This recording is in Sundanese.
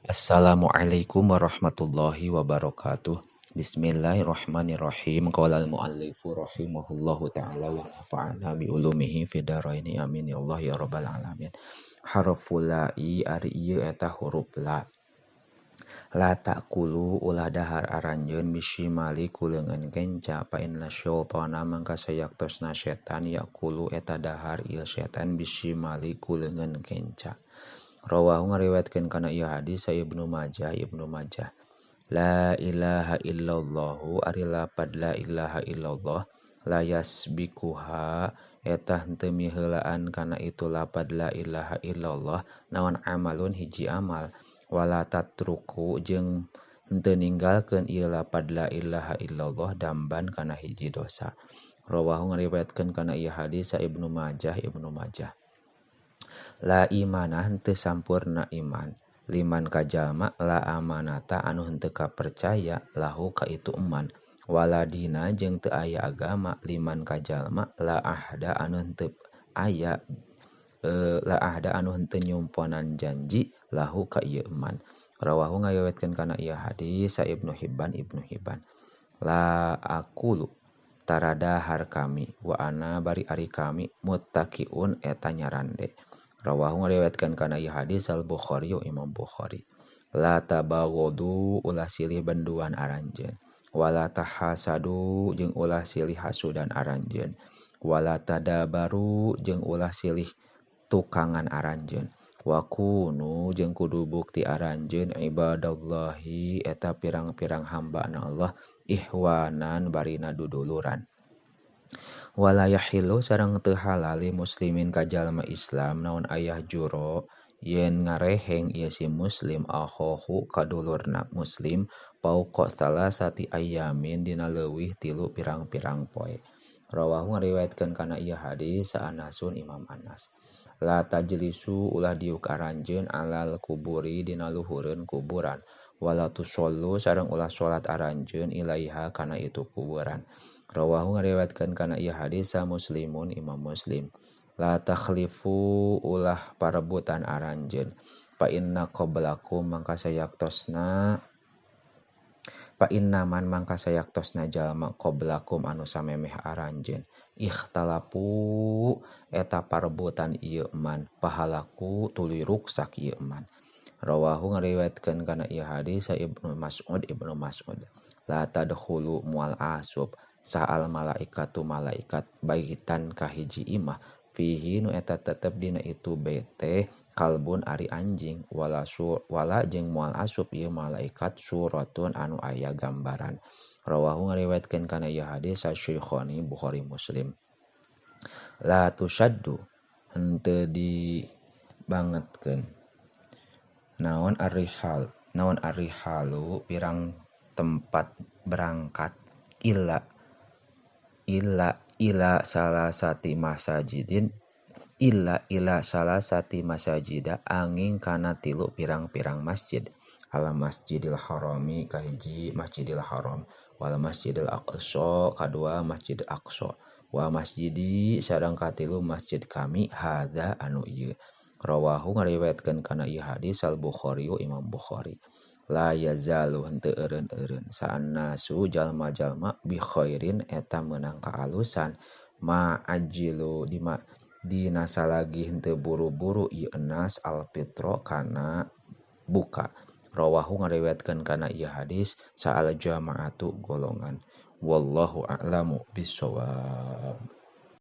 Assalamualaikum warahmatullahi wabarakatuh. Bismillahirrahmanirrahim. Qala al-muallifu rahimahullahu ta'ala wa nafa'ana bi ulumihi fid dharaini amin ya Allah ya rabbal alamin. Harful la'i ari ieu eta huruf la. La ta'kulu ulah dahar aranjeun bisyimali ku leungeun kenca fa inna syaitana mangka sayaktosna setan ya'kulu eta dahar ieu setan bisyimali ku leungeun kenca. Rawahu ngariwayatkeun kana ieu hadis Ibnu Majah Ibnu Majah. La ilaha illallahu ari lapad la ilaha illallah la yasbikuha eta henteu miheulaan kana itu lapad la ilaha illallah naon amalun hiji amal wala tatruku jeung henteu ninggalkeun ieu lapad la ilaha illallah damban kana hiji dosa. Rawahu ngariwayatkeun kana ieu hadis Ibnu Majah Ibnu Majah. La imana henteu sampurna iman liman ka jalma la amanata anu henteu kapercaya lahu ka itu eman wala dina jeung teu aya agama liman ka jalma la ahda anu henteu aya la ahda anu henteu nyumponan janji lahu ka ieu eman. Rawahu ngariwayatkeun kana ieu hadis Ibnu Hibban Ibnu Hibban. La aqulu taradahar kami wa ana bari ari kami muttaqiun eta nyarande. Rawahu ngariwayatkeun kana ieu hadis Al-Bukhari Imam Bukhari. La tabaghadu ulah silih benduan aranjeun wala tahasadu jeung ulah silih hasudan aranjeun wala tadabaru jeung ulah silih tukangan aranjeun wa kunu jeung kudu bukti aranjeun ibadallahi eta pirang-pirang hamba-na Allah ihwanan barina duduluran. Wala yahilu sareng teu halal li muslimin ka jalma Islam naon ayah juro yen ngareheng ieu si muslim akhohu ka dulurna muslim fauqa salasati ayamin dina leuwih tilu pirang-pirang poe. Rawahu ngariwayatkeun kana ieu hadis Anasun Imam Anas. La tajlisu ulah diuk aranjeun alal kuburi dina luhureun kuburan wala tusallu sareng ulah salat aranjeun ilaiha kana itu kuburan. Rawahu ngariwayatkeun kana ieu hadis Muslimun Imam Muslim. La takhlifu ulah parebutan aranjeun fa inna qablakum mangka sayaktosna fa inna man mangka sayaktosna jalma qablakum anu samemeh aranjeun ikhtalapu eta parebutan ieu man pahalaku tuluy ruksak ieu man. Rawahu ngariwayatkeun kana ieu hadis Ibnu Mas'ud Ibnu Mas'ud. La tadkhulu mual asub sa'al malaikatu malaikat baitan kahiji imah fihi nu eta tetep dina itu bete kalbun ari anjing wala wala jeung moal asup ieu malaikat suratun anu aya gambaran. Rawahu ngariwayatkeun kana ieu hadis Syekhoni Bukhari Muslim. La tusaddu henteu dibangetkeun naon arrihal naon arrihalu pirang tempat berangkat illa illa ila salasati masajidin illa ila salasati masajida angin kana tilu pirang-pirang masjid ala masjidil harami kahiji masjidil haram wal masjidil aqsa kadua masjid aqsa wa masjidi sareng katilu masjid kami hadza anu ieu. Rawahu ngariwayatkeun kana ieu hadis Al-Bukhari Imam Bukhari. La yazalu henteu eureun-eureun sa'annasu jalma-jalma bi khairin eta meunang kaalusan ma ajilu dina salagi henteu buru-buru ieu nas al-fitro kana buka. Rawahu ngariwayatkeun kana ieu hadis sa'al jamaatu golongan. Wallahu a'lamu bissawab.